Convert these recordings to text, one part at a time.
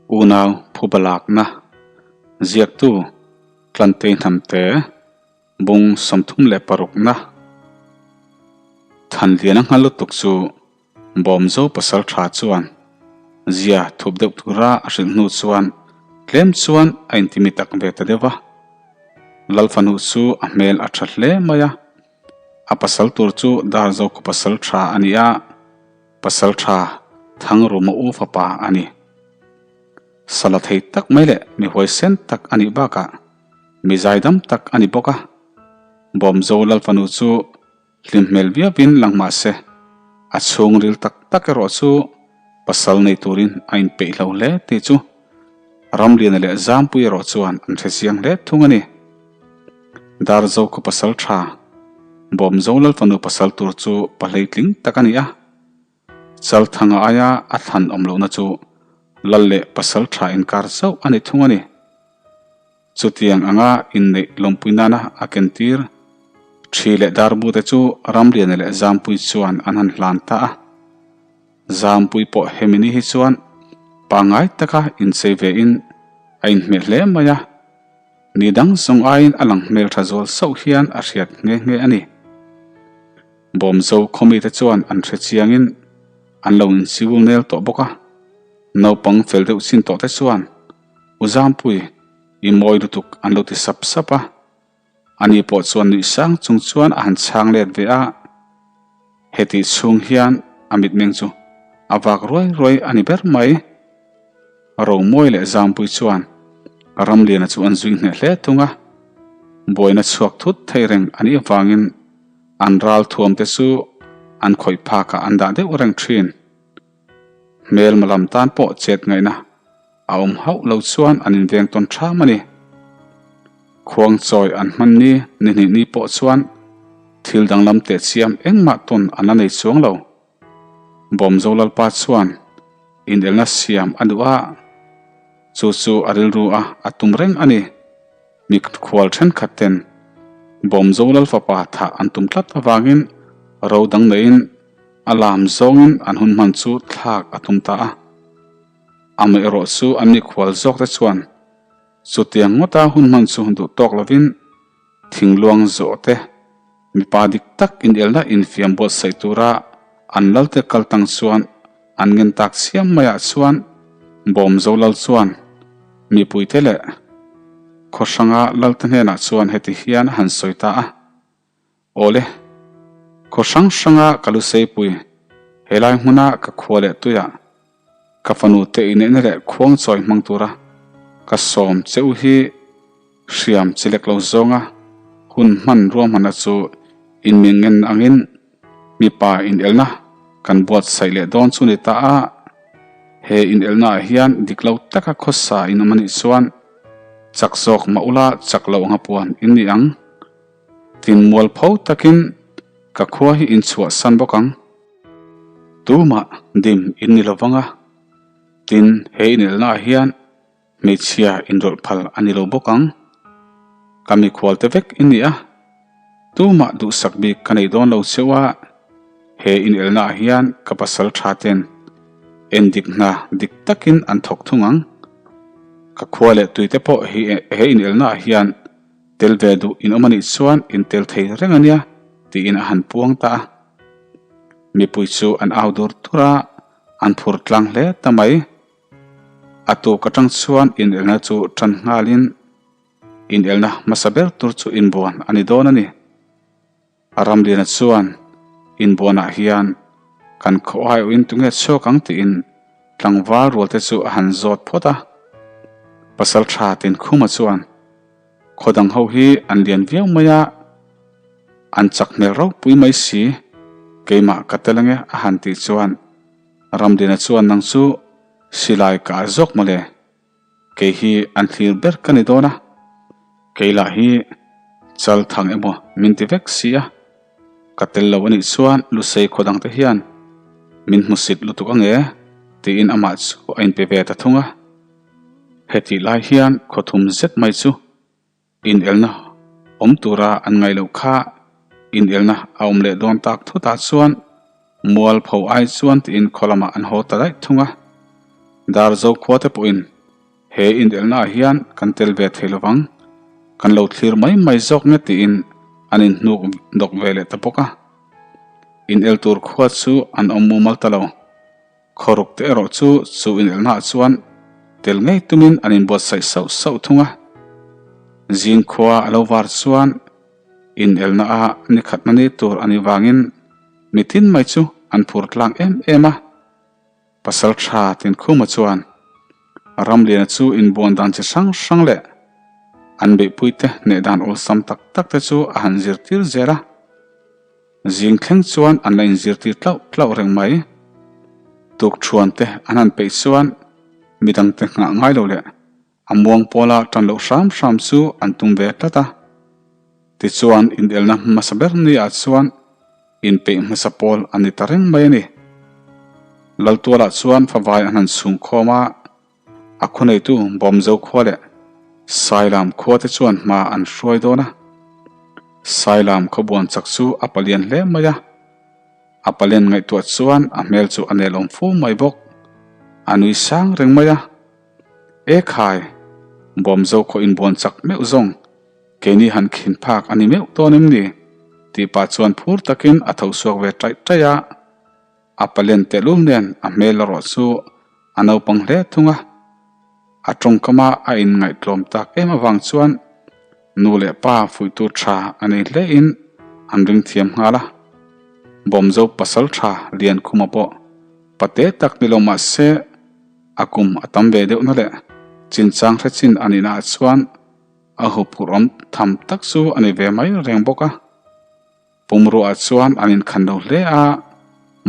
Unau phuba lakna ziaktu Tlantei Hnamte bung 36 na Thanliana nghal lutuk chu Bawmzo pasal tha chuan zia thup deuh tura a hrilh hnu chuan tlem chuan a intimi tak ve ta deuh va. Lalfanu chu a hmel a tha hle mai a, a pasal tur chu Darzo khaw pasal tha a ni a, pasal tha Thangruma u fapa a ni. Sala thei tak mai leh mi huaisen tak a nih bakah mi zaidam tak a ni bawk a. Bawmzo Lalfanu chu hlim hmel viauin lang mah se, a chhungril tak tak erawh chu pasal nei turin a inpeih hlo hle tih chu Ramliana leh Zampui erawh chuan an hre chiang hle thung a ni. Darzo khaw pasal tha, Bawmzo Lalfanu pasal tur chu pahleitling tak a ni a. Chalthanga aia a thlan awm lohna chu lal leh pasal tha inkar chauh a ni thung a ni. Chutiang anga inneih lawmpui nana a kentir thi leh darbu te chu Ramliana leh Zampui chuan an han hlan ta a. Zampui pawh hemi ni hi chuan pangngai taka inchei ve in a inhmeh hle mai a. Ni dang zawng aiin a lang hmeltha zual sauh hian a hriat nghe nghe a ni. Bawmzo khawmite chuan an hre chiangin an lo insiul nel tawh bawk a, naupang fel deuh chin tawh te chuan U Zampui, i mawi lutuk an lo ti sap sap a. Ani pawh chuan nuih sang chung chuan a han chhang let ve a, hetih chhung hian a mitmeng chu a vak ruai ruai a ni ber mai. Romawi leh Zampui chuan Ramliana chu an zui hneh hle thung a, buaina chhuak thut thei reng a nih avangin An ral thuam te chu an khawih phakah an dah deuh reng thin. Hmelma lam tan pawh chet ngaihna a awm hauh lo chuan an inveng tawn ṭham a ni. Khuangchawi an hman ni ni hnih ni pawh chuan thil danglam tehchiam engmah tawn an la nei chuang lo. Bawmzo Lalpa chuan inelna siam a duh a, chu chu a rilru a a tum reng a ni. Mi khual thenkhat ten Bawmzo Lalfapa thah an tum tlat avangin ro dang neiin a lam zawngin an hun hman chu thlak a tum ta a. Amaherawh chu an mikhual zawk te chuan chutiang ngawta hun hman chu duh tawk lovin thingluang zawh te mipa dik tak inelna infiam buatsaih tura an lalte kal tang chuan an ngen tak chiam maiah chuan Bawmzo lal chuan mipuite leh khaw hranga lalte hnenah chuan heti hian a han sawi ta a, Awle, khaw hrang hranga ka lu seipui, helai hmuna ka khua leh tuiah ka fanu te inneihna leh khuangchawi hmang tura ka sawm che u hi hriam chi lek lo zawnga hun hman ruahmanna chu inmingen angin mipa inelna kan buatsaih leh dawn chu ni ta a, he inelna ah hian dik lo taka khawsa in awm anih chuan chak zawk mah ula chak loh anga puan in ni ang. Tin mualpho takin ka khua hi inchhuahsan bawk ang. Tumah dim in ni lo vang a, tin he inelna ah hian hmeichhia inrawlh phal a ni lo bawk ang. Ka mikhual te vek in ni a, tumah duhsak bik ka nei dawn lo cheu a, he inelna ah hian ka pasal tha ten endik hna dik takin an thawk thung ang. Ka khua leh tui te pawh he inelna ah hian tel ve duh in awm a nih chuan in tel thei reng a nia tiin a han puang ta a. Mipui chu an au dur dur a, an phur tlang hle ta mai. A tuk atang chuan inelna chu tan nghalin inelna hmasa ber tur chu inbuan a ni dawn a ni. Ramliana chuan inbuanah hian kan khaw aiawhin tunge chhuak ang tiin tlangval rualte chu a han zawt phawt a. Pasaltha Tinkhuma chuan Khaw dang ho hi an lian viau mai a, an chak hmel ropui mai si, keimah ka tel ange a han tih chuan Ramdina chuan nang chu silai ka a zawk mawle, kei hi an thlir ber ka ni dawn a, kei lah hi chal thang emaw min ti vek si a, ka tel lo anih chuan Lusei khaw dang te hian min hmusit lutuk ange tiin amah chu a inpe ve ta thung a. Hetih lai hian khawthum zet mai chu inelna awm tura an ngaih loh kha inelna a awm leh dawn tak thutah chuan mualpho ai chuan tiin khaw lamah an haw ta daih thung a. Darzo khua te pawhin. He inelnaah hian kan tel ve thei lovang, kan lo thlir mai mai zawk nge tiin an inhnuk dawk ve leh ta bawk a. Inel tur khua chu an awm mumal ta lo. Khawruk te erawh chu chu inelnaah chuan tel ngei tumin an inbuatsaih sauh sauh thung a. Zing khua a lo var chuan inelnaah ni khatna ni tur a nih vangin mitin mai chu an phur tlang em em a. Pasal tha Tinkhuma chuan Ramliana chu inbuan dan chi hrang hrang leh an beihpuite hneh dan awlsam tak tak te chu a han zirtir zel a. Zing thleng chuan an la inzirtir tlauh tlauh reng mai. Tukthuan te an han peih chuan midangte nghah ngai lo leh A muang pawla tan loh hram hram chu an tum ve tlat a. Tichuan inelna hmasa ber ni ah chuan inpeih hmasa pawl a ni ta reng mai a ni. Laltualah chuan favai an han chhung khawm a, a khuneitu Bawmzo khua leh Sailam khua te chuan hma an hruai dawn a. Sailam khawbuan chak chu a palian hle mai a. A palen ngaihtuah chuan a hmel chu a nelawm fu mai bawk. A nui sang reng mai a. E khai, Bawmzo khaw inbuan chak meuh zawng, keini han khin phak a ni meuh dawn em ni? tih pah chuan phur takin a tho chhuak ve ṭaih ṭaih a. A palen tehlul nen a hmel erawh chu a naupang hle thung a. A tawngkama a inngaihtlawm tak em avang chuan nu leh pa fuihtu ṭha a nei hlein an ring thiam nghal a. Bawmzo pasal ṭha Liankhuma pawh pate tak ni lo mah se, A kum a tam ve deuhna leh chinchang hre chin a nihnaah chuan a huphurh awm tham tak chu a ni ve mai reng bawk a. Pumruah chuan an inkhan lo hle a,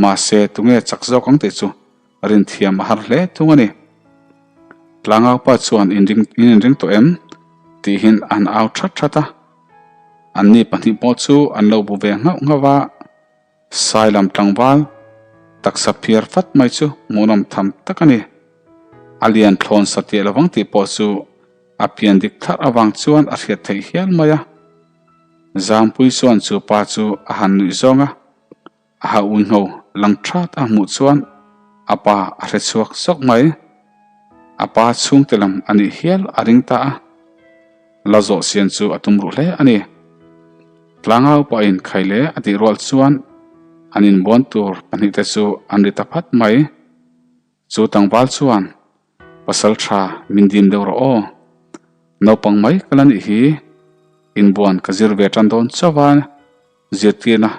mahse tunge chak zawk ang tih chu rinthiam a har hle thung a ni. Tlangaupa chuan inring in inring tawh em? tihin an au that that a. Anni pahnih pawh chu an lo bu ve nghauh nghauh a. Sailam tlangval taksa phiar fat mai chu hmuhnawm tham tak a ni. A lian thlawn satliah lovang tih pawh chu a pian dik thlarh avang chuan a hriat theih hial mai a. Zangpui chuan chu pa chu a han nuih zawng a, a ha ui ngho lang that a hmuh chuan a pa a hre chhuak zawk mai. A pa chhungte lam a nih hial a ring ta a. La zawh sian chu a tum ruh hle a ni. Tlangau pawhin khai leh a tih rual chuan an inbuan tur pahnihte chu an ri ta phat mai. Chu tlangval chuan, Pasal tha min dim deuh rawh aw. Naupang mai ka la nih hi. Inbuan ka zir ve tan dawn chauh a, zirtirna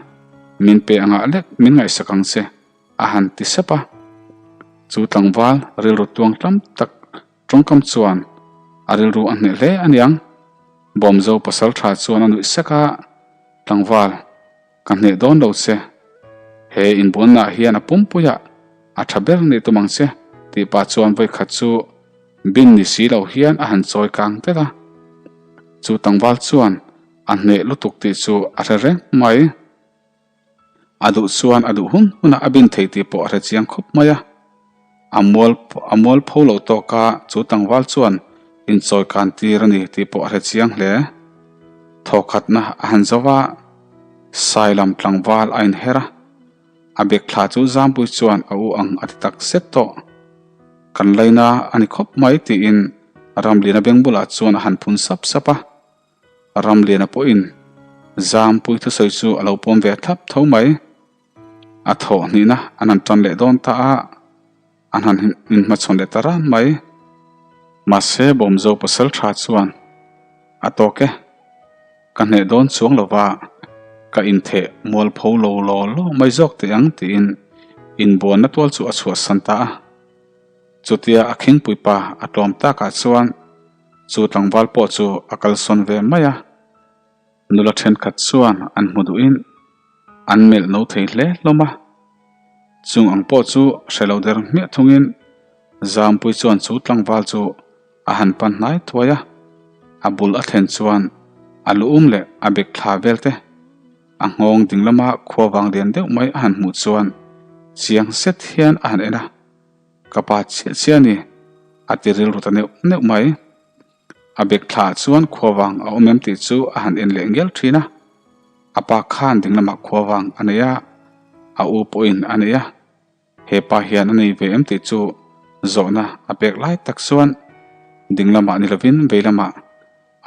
min pe angah lek min ngaihsak ang che, a han ti sep a. Chu tlangval rilru tuang tlam tak Tawngkam chuan a rilru a hneh hle a niang. Bawmzo pasal tha chuan a nuih sek a, Tlangval, ka hneh dawn lo che. He inbuannaah hian a pumpuiah a tha ber nih tum ang che, tih pah chuan vawikhat chu bin ni si lo hian a han chawi kang tel a. Chu tlangval chuan a hneh lutuk tih chu a hre reng mai. A duh chuan a duh hun hunah a bin thei tih pawh a hre chiang khawp mai a. A mual a mual pho lo tawk a, chu tlangval chuan inchawi kan tir a ni tih pawh a hre chiang hle. Thawkhatna a han zo a, Sailam tlangval a inher a, a bek thla chu Zambui chuan a u ang a ti tak zet tawh. Kan laina a ni khawp mai tiin Ramliana beng bulah chuan a han phun sap sap a. Ramliana pawhin Zampui thusawi chu a lo pawm ve thlap tho mai. A thawh hnihna an han tan leh dawn ta a, an han inhmachhawn leh ta ran mai. Mahse Bawmzo pasal tha chuan a tawk e, ka hneh dawn chuang lo va, ka intheh mualpho lo law law mai zawk teh ang tiin inbuanna tual chu a chhuahsan ta a. Chutia a khingpui pa a tlawm takah chuan Chu tlangval pawh chu a kalsawn ve mai a, nula thenkhat chuan an hmu duhin an melh no thei hle hlawm a. Chung ang pawh chu hre lo der hmiah thungin Zampui chuan chu tlangval chu a han pan hnai thuai a, a bul a thlen chuan a lu um leh a bek thla vel te a nghawng ding lama khua vang lian deuh mai a han hmuh chuan chiang zet hian a han en a. Ka pa chiah chiah a ni, a ti rilru ta neuh neuh mai. A bek thlaah chuan khuavang a awm em tih chu a han en leh ngial thin a. A pa khan ding lamah khuavang a nei a, a u pawhin a nei a. He pa hian a nei ve em tih chu zawhna a pek lai tak chuan. Ding lamah ni lovin vei lamah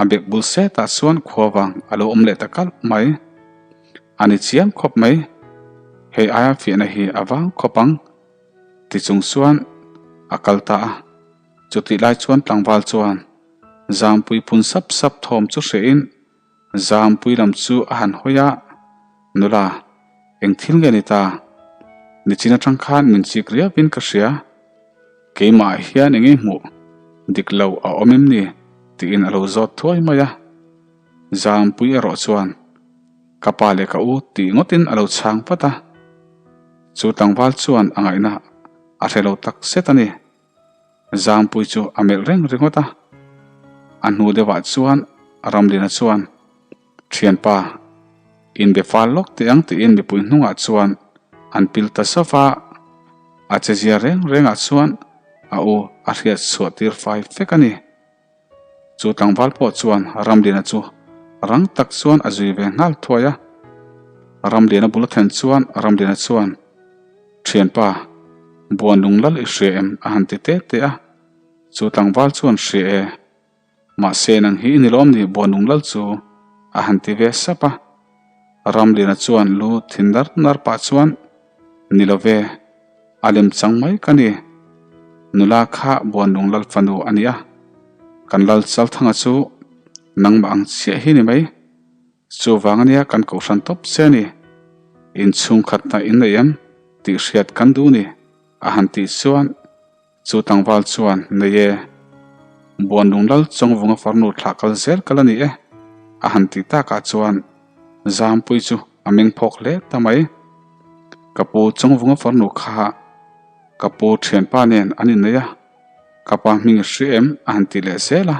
a bek bul setah chuan khua vang a lo awm leh ta kalh mai. A ni chiang khawp mai. Hei aia fiahna hi a vang khawp ang ti chung chuan a kal ta a. Chutih lai chuan tlangval chuan Zampui phun sap sap thawm chu hrehin Zampui lam chu a han hawi a, Nula, eng thil nge ni ta? Nichin atang khan min chik riauin ka hria. Keimah hian eng nge hmuh dik lo a awm em ni? tiin a lo zawt thuai mai a. Zampui erawh chuan, Ka pa leh ka u tih ngawtin a lo chhang vat a. Chu tlangval chuan a ngaihna a hre lo tak zet a ni. Zampui chu a melh reng ringawt a, a hnu deuhah chuan Ramlina chuan, Thianpa, inbe fal lawk teh ang tiin mipui hnungah chuan an pil ta zauh a, a chezia reng rengah chuan a u a hriat chhuah tir fai vek a ni. Chu tlangval pawh chuan Ramliana chu rang tak chuan a zui ve nghal thuai a. Ramliana bul a thlen chuan Ramliana chuan, Thianpa, buan lung lal i hria em? a han ti te te a. Chu tlangval chuan hria e. Mahse nang hi i ni lawm ni buan lung lal chu? a han ti ve sap a. Ramliana chuan lu thin nar nar pah chuan, Ni lo ve. A lem chang mai ka ni. Nula kha Buanlung Lal fanu a ni a, kan Lal Chalthanga chu nangmah ang chiah hi ni mai. Chuvang ania kan kohhran tawp che a ni. Inchhungkhat hna in nei em tih hriat kan duh ni a han tih chuan Chu tlangval chuan, Nei e, Buanlung Lal Chawngvunga farnu thlah kal zel kal a ni e, a han tih takah chuan Zampui chu a meng phawk hle ta mai. Ka pu Chawngvunga farnu kha ka pu thianpa nen an innei a, ka pa hming i hria em? a han ti leh zel a.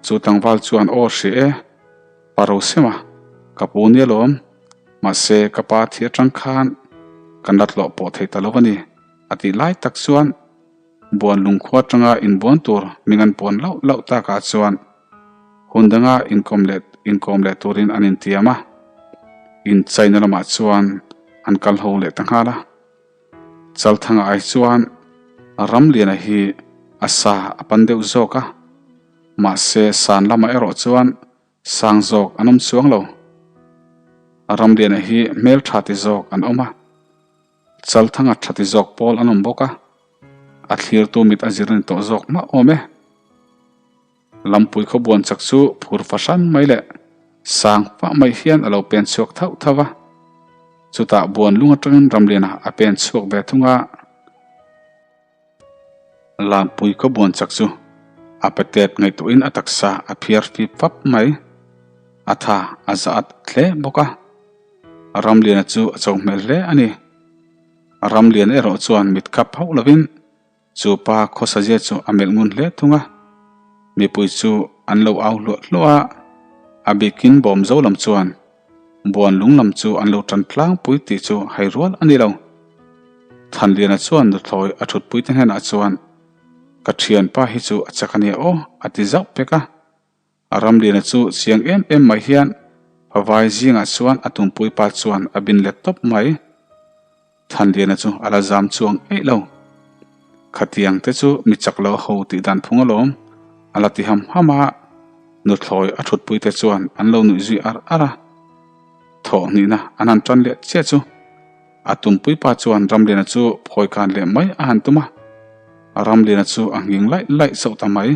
Chu tlangval chuan, Aw hria e, pa Rosema, ka pu nia lawm, mahse ka pa thi atang khan kan la tlawh pawh thei ta lo a ni. A tih lai tak chuan buan lungkhua atanga inbuan tur hming an puan lauh lauh takah chuan hun danga inkawm leh inkawm leh turin an intiam a, inchaina lamah chuan an kal ho leh ta nghal a. Chalthanga ai chuan Ramliana hi a sa a pan deuh zawk a, mahse san lamah erawh chuan sang zawk an awm chuang lo. Ramliana hi hmeltha ti zawk an awm a. Chalthanga tha ti zawk pawl an awm bawk a, a thlirtu mit a zir a ni tawh zawk mah awm e. Lampui khawbuan chak chu phur fahran mai leh sang fah mai hian a lo pen chhuak thauh thauh a, chutah buan lung atangin Ramliana a pen chhuak ve thung a. Lampui khawbuan chak chu a patet ngaihtuahin a taksa a phiar fip fap mai. A tha a za at hle bawk a. Ramliana chu a cho hmel hle a ni. Ramliana erawh chuan mit khap hauh lovin chu pa khawsazia chu a melh ngun hle thung a. Mipui chu an lo au hluah hluah a, a bikin bawm zo lam chuan Buan lung lam chu an lo tan tlangpui tih chu hai rual a ni lo. Thanliana chuan nuthlawi a thutpui te hnenah chuan, Ka thianpa hi chu a chak a nia aw, a ti zauh pek a. A Ramliana chu chiang em em mai hian Pavai zingah chuan a tumpui pa chuan a bin let tawp mai. Thanliana chu a la zam chuang eih lo. Khatiang te chu mi chak lo ho tih dan phung alawm, a la ti ham ham a, nuthlawi a thutpui te chuan an lo nuih zui ar ar a. Thawh hnihna an han tan leh chiah chu a tumpui pa chuan Ramliana chu phawi kan leh mai a han tum a, Ramliana chu a nghing laih laih chauh ta mai.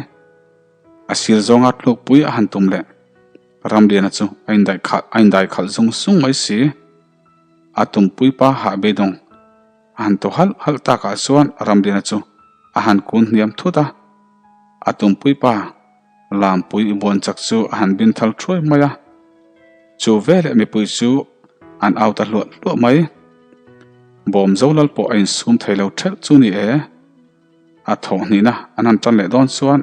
A sir zawnga tlukpui a han tum leh Ramliana chu a indai khalh zung zung mai si. A tumpui pa hah beidawng a han tawh halh halh takah chuan Ramliana chu a han kun hniam thut a. A tumpui pa Lampui i buan chak chu a han bin thal thuai mai a. Chu veleh mipui chu an au ta hluah hluah mai. Bawm zo lal pawh a insum thei lo thelh chu ni e. A thawh hnihna an han tan leh dawn chuan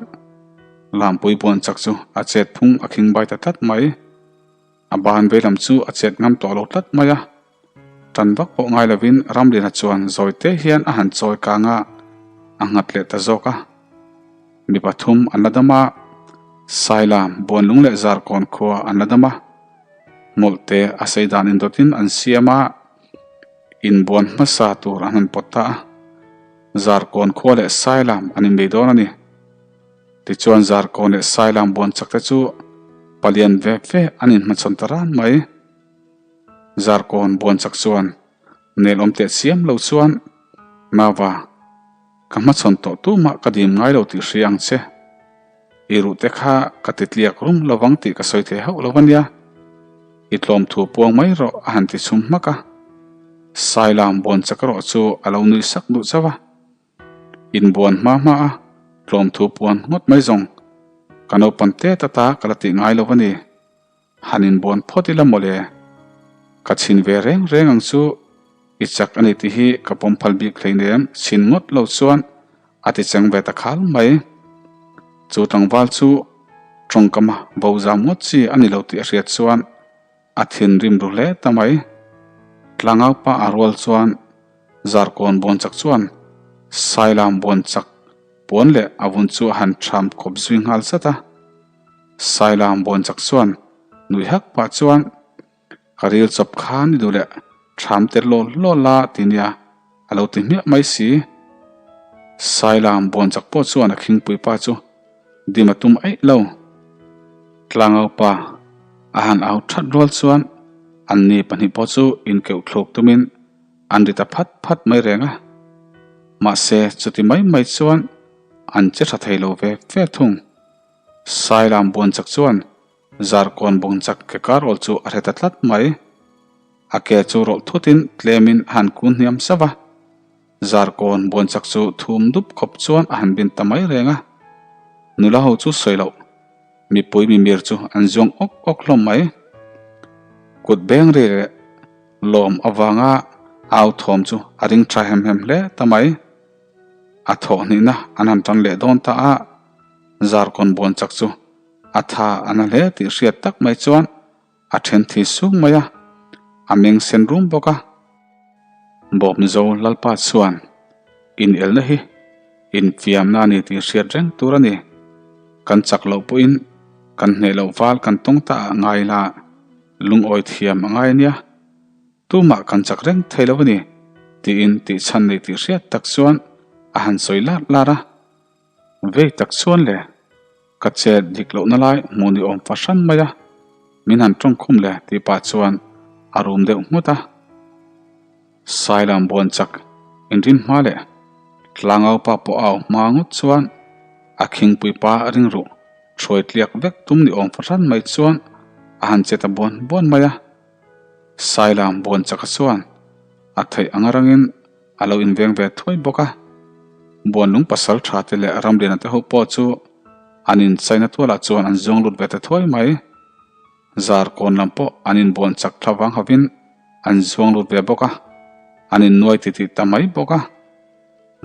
Lampui buan chak chu a chet phung a khing bai ta tlat mai. A ban veilam chu a chet ngam tawh lo tlat mai a, tan vak pawh ngai lovin Ramliana chuan zawi te hian a han chawi kang a, a nghat leh ta zawk a. Mi pathum an la dam a, Sailam, Buanlung leh Zarkawn khua an la dam a, hmawlhte a sei dan indawtin an siam a, inbuan hmasa tur an han pawt ta a, Zarkawn khua leh Sailam an inbei dawn a ni. Tichuan Zarkawn leh Sailang buan chak te chu palian ve ve an inhmachhawn ta ran mai. Zarkawn buan chak chuan nelawm teh chiam lo chuan, Nava, ka hmachhawn tawh tumah ka dim ngai lo tih hria ang che. I ruh te kha ka ti tliak rum lovang tih ka sawi thei hauh lo a nia. I tlawm thu puang mai rawh a han ti chhum hmak a. Sailam buan chak erawh chu a lo nui sak duh chauh a. Inbuan hma hma a, tlawm thu puan ngawt mai zawng. Ka naupan tet ata ka la tih ngai lo a ni. Han inbuan phawt ila mawle. Ka chhin ve reng reng ang chu i chak a ni tih hi ka pawm phal bik hleinem chhin ngawt lo chuan a ti cheng ve ta khal mai. Chu tlangval chu tawngkama bo zam ngawt chi a ni lo tih a hriat chuan A thinrim ru hle ta mai. Tlangau pa a rual chuan Zarkawn buan chak chuan Sailam buan chak puan leh a vun chu a han ṭham kawp zui nghal zat a. Sailam buan chak chuan nui hak pah chuan Ka ril chawp khan i duh leh ṭham tel law law la ti nia a lo ti hmiah mai si. Sailam buan chak pawh chuan a khingpui pa chu Dim a tum aih lo. Tlangau pa a han au that rual chuan anni pahnih pawh chu inkeuh thluk tumin an ri ta phat phat mai reng a. Mahse chuti mai mai chuan an che tha thei lo ve ve thung. Sailam buan chak chuan Zarkawn bawng chak ke kar awl chu a hre ta tlat mai. A ke chu rawlh thutin tlemin a han kun hniam sauh a. Zarkawn buanchak chu thum dup khawp chuan a han bin ta mai reng a, nula ho chu sawi loh, mipui mimir chu an zuang awk awk hlawm mai. Kut beng ri leh lawm avanga au thawm chu a ring tha hem hem hle ta mai. A thawh hnihna an han tan leh dawn ta a, Zarkawn buanchak chu a tha a na hle tih hriat tak mai chuan A then thi sung mai a, a meng sen rum bawk a. Bawmzo Lalpa chuan inelna hi infiamna a ni tih hriat reng tur a ni. Kan chak loh pawhin kan hneh loh val kan tawng ta ah ngai la, lungawi thiam a ngai a nia. Tumah kan chak reng thei lo a ni tiin tihchhan nei tih hriat tak chuan a han sawi lar lar a. Vei tak chuan le, ka chet dik lohna lai hmuh ni awm fahran mai a, min han tawng khum le tih pah chuan a rum deuh nghut a. Sailam buan chak inrin hma leh tlangau pa pawh a au hma ngawt chuan a khingpui pa a ring ruh hruai tliak vek tum ni awm fahran mai chuan a han che ta buan buan mai a. Sailam buan chaka chuan a theih anga rangin A lo inveng ve thuai bawk a. Buanlung pasal tha te leh Ramliana te ho pawh chu an inchaina tualah chuan an zuang lut ve ta thuai mai. Zarkawn lam pawh an inbuan chak thla vang hovin an zuang lut ve bawk a, an innuai titih ta mai bawk a.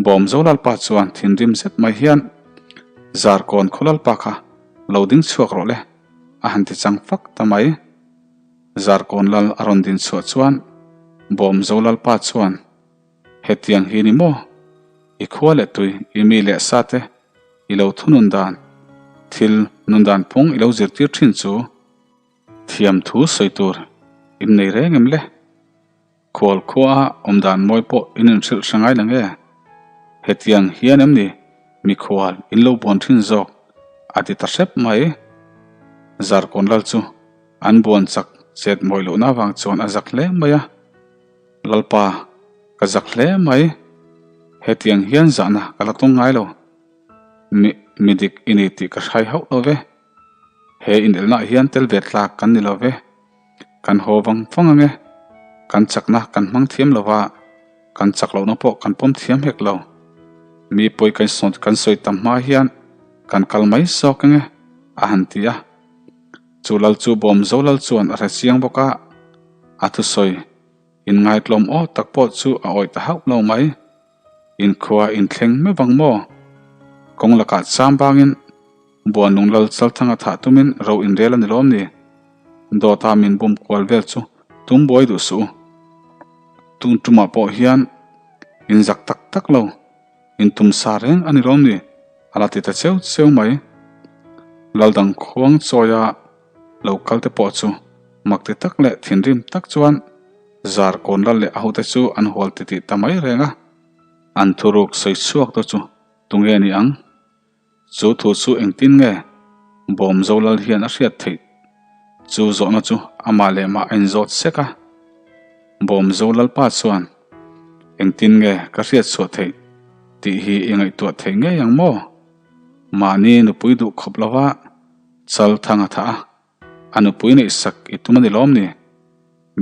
Bawmzo Lalpa chuan thinrim zet mai hian, Zarkawn khaw Lalpa kha lo ding chhuak rawh le, a han ti chang fak ta mai. Zarkawn lal a rawn din chhuah chuan Bawmzo Lalpa chuan, Hetiang hi ni maw? I khua leh tui, i mi leh sa te i lo thunun dan, thil nun dan phung i lo zirtir thin chu thiam thu sawi tur in nei reng em le? Khual khua awm dan mawi pawh in inhrilh hre ngai lang e. Hetiang hian em ni mikhual in lo buan thin zawk a ti ta hrep mai. Zarkawn lal chu an buan chak chet mawi lohna avang chuan a zak hle mai a. Lalpa, ka zak hle mai. Hetiang hian zahna ka la tawng ngai lo. Mi, mi dik i ni tih ka hrai hauh lo ve. He inelnaah hian tel ve tlak kan ni lo ve. Kan haw vang vang ang e. Kan chakna kan hmang thiam lo va, kan chak lohna pawh kan pawm thiam hek lo. Mi pawi kan sawn kan sawi tam hma hian kan kal mai zawk ang e, a han ti a. Chu lal chu bawm zo lal chuan a hre chiang bawk a, a thusawi inngaihtlawm aw tak pawh chu a awih ta hauh lo mai. Inkhua inthleng meuh vang maw? Kawng lakah cham bangin Buanlung lal Chalthanga thah tumin ro inrel a ni lawm ni? Dawta min bum kual vel chu tum buai duh suh u. Tun tumah pawh hian in zak tak tak lo, in tum sa reng a ni lawm ni? A la ti ta cheu cheu mai. Lal dang khuang chawia lo kal te pawh chu mak ti tak leh thinrim tak chuan Zarkawn lal leh a hote chu an hual titih ta mai reng a. An thuruk sawi chhuak te chu tunge ni ang? Chu thu chu engtin nge Bawmzo lal hian a hriat theih? Chu zawhna chu amah leh mah a inzawt sek a. Bawmzo lalpa chuan, Engtin nge ka hriat chhuah theih tih hi i ngaihtuah thei ngei ang maw? Mahni nupui duh khawp lova chal thang a thah a, a nupui neih sak i tum a ni lawm ni?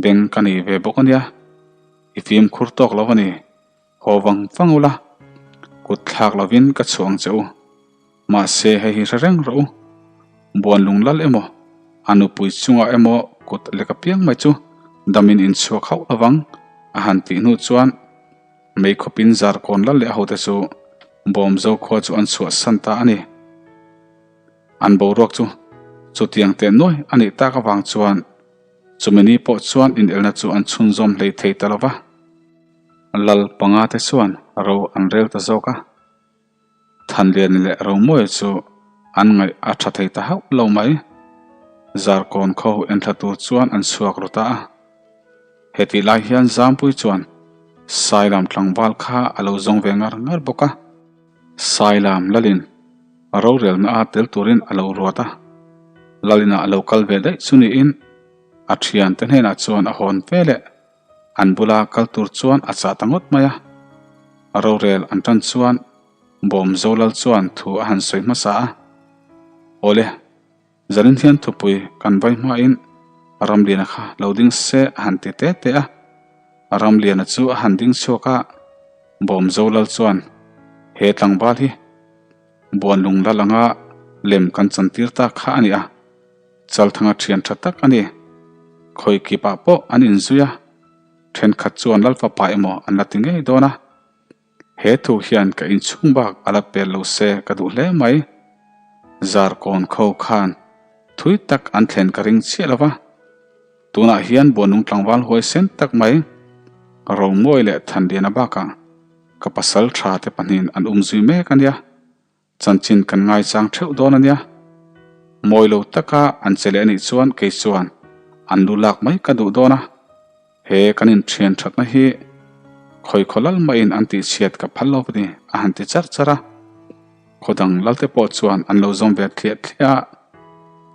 Beng ka nei ve bawk a nia, i fimkhur tawk lo a ni. Haw vang vang ula, kut thlak lovin ka chhuah ang che u. Mahse hei hi hre reng rawh u, Buanlung lal emaw, a nupui chungah emaw kut lek apiang mai chu damin inchhuak hauh lovang a han tih hnu chuan meikhawpin Zarkawn lal leh a hote chu Bawmzo khua chu an chhuahsan ta a ni. An boruak chu chutiang teh nuai a nih tak avang chuan chumi ni pawh chuan inelna chu an chhunzawm hlei thei ta lova. Lal panga te chuan ro an rel ta zawk a, Thanliani leh Romawia chu an ngaih a tha thei ta hauh lo mai. Zarkawn khaw enthla tur chuan an chhuak ru ta a. Hetih lai hian Zampui chuan Sailam tlangval kha a lo zawng ve ngar ngar bawk a. Sailam lalin rorelna a tel turin a lo ruat a, Lalina a lo kal ve daih chu niin a thiante hnenah chuan a hawn ve leh. An bula kal tur chuan a chah ta ngawt mai a. Rorel an tan chuan Bawmzo lal chuan thu a han sawi hmasa a. Awle, Zanin hian thupui kan vai hmain Ramliana kha lo ding se a han ti te te a. Ramliana chu a han ding chhuak a, Bawmzo lal chuan he tlangval hi Buanlung lal anga lem kan chantir ta kha a ni a. Chalthanga thian tha tak a ni. Khawi kipah pawh an inzui a, thenkhat chuan Lalfapa emaw an la ti ngei dawn a. He thu hian ka inchhung bak a la pel lo se ka duh hle mai. Zarkawn kho khan thui tak an thlen ka ring chiah lo va. Tunah hian Buanung tlangval huaisen tak mai, Romawi leh Thanliana bakah ka pasal tha te pahnihin an umzui mek a nia. Chanchin kan ngaichang theuh dawn a nia. Mawi lo taka an che leh a nih chuan kei chuan an lu lak mai ka duh dawn a. He kan inthian thatna hi khawi khaw lal maiin an tihchhiat ka phal lo a ni a han ti char char a. Khaw dang lalte pawh chuan an lo zawm ve thliah thliah a.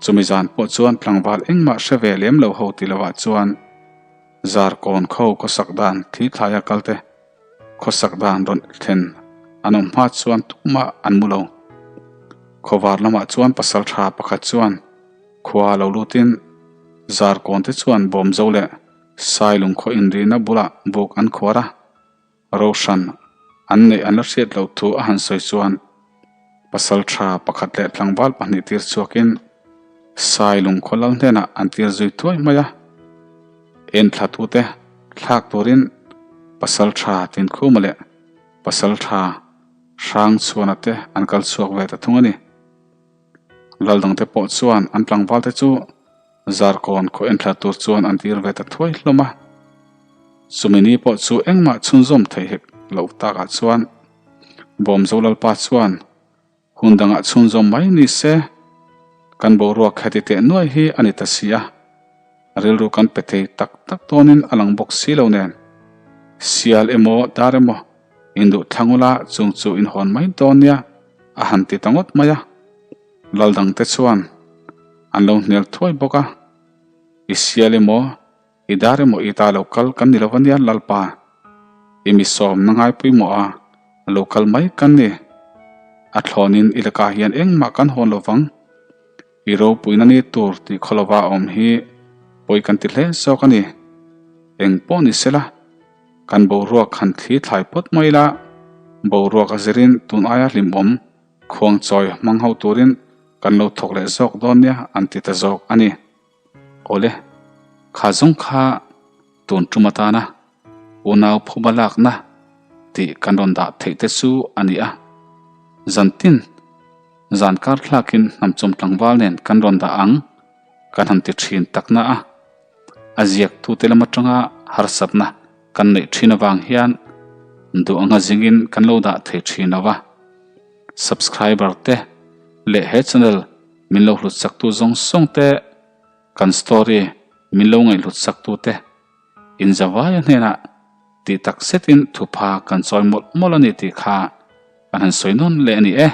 Chumi zan pawh chuan tlangval engmah hre ve lem lo ho ti lovah chuan Zarkawn kho khawsak dan thlithlaia kalte Khawsak dan rawn thlen an awm hma chuan tumah an mu lo. Khawvar lamah chuan pasal tha pakhat chuan khua lo lutin Zarkawn te chuan Bawmzo leh Sailung khaw inrihna bulah buk an khuar a, Rohran an neih an la hriat loh thu a han sawi chuan pasal tha pakhat leh tlangval pahnih tir chhuakin Sailung khaw lal hnenah an tir zui thuai mai a. Enthlatute thlak turin pasal tha Tinkhuma leh pasal tha Hrangchhuana te an kal chhuak ve ta thung a ni. Lal dangte pawh chuan an tlangvalte chu Zarkawn khaw enthla tur chuan an tir ve ta thuai hlawm a. Chumi ni pawh chu engmah chhunzawm theih hek loh takah chuan Bawmzo Lalpa chuan Hun dangah chhunzawm mai ni se, kan boruak heti teh nuai hi a ni ta si a, rilru kan pe thei tak tak dawnin a lang bawk si lo nen. Sial emaw dar emaw induh thlang ula chung chu inhawn mai dawn nia a han ti ta ngawt mai a, lal dangte chuan an lo hnial thuai bawk a, I sial emaw I dar emaw i ta lo kal kan ni lo ania Lalpa, i mi sawmna ngaipawimawh a lo kal mai kan ni. A thlawnin i lakah hian engmah kan hawn lo vang. I ropuina ni tur tih khaw lova a awm hi pawi kan ti hle zawk a ni. Eng pawh ni sela, kan boruak han thli thlai phawt mai ila, boruak a zirin tun aia hlimawm khuangchawi hmang ho turin kan lo thawk leh zawk dawn nia an ti ta zawk a ni. Awle, kha zawng kha tun tum atana unau phuba lakna tih kan rawn dah theih te chu a ni a. Zantin zan kar thlakin hnamchawm tlangval nen kan rawn dah ang kan han ti thin takna a. A ziaktute lam atanga harsatna kan neih thin avang hian duh anga zingin kan lo dah thei thin lo va. Subscriber te leh he channel Min lo hlut sak tu zawng zawng te, kan story min lo ngaihhlut sak tu te, in zavaia hnenah tih tak zetin thupha kan chawi mawlh mawlh a ni tih kha kan han sawi nawn leh a ni e.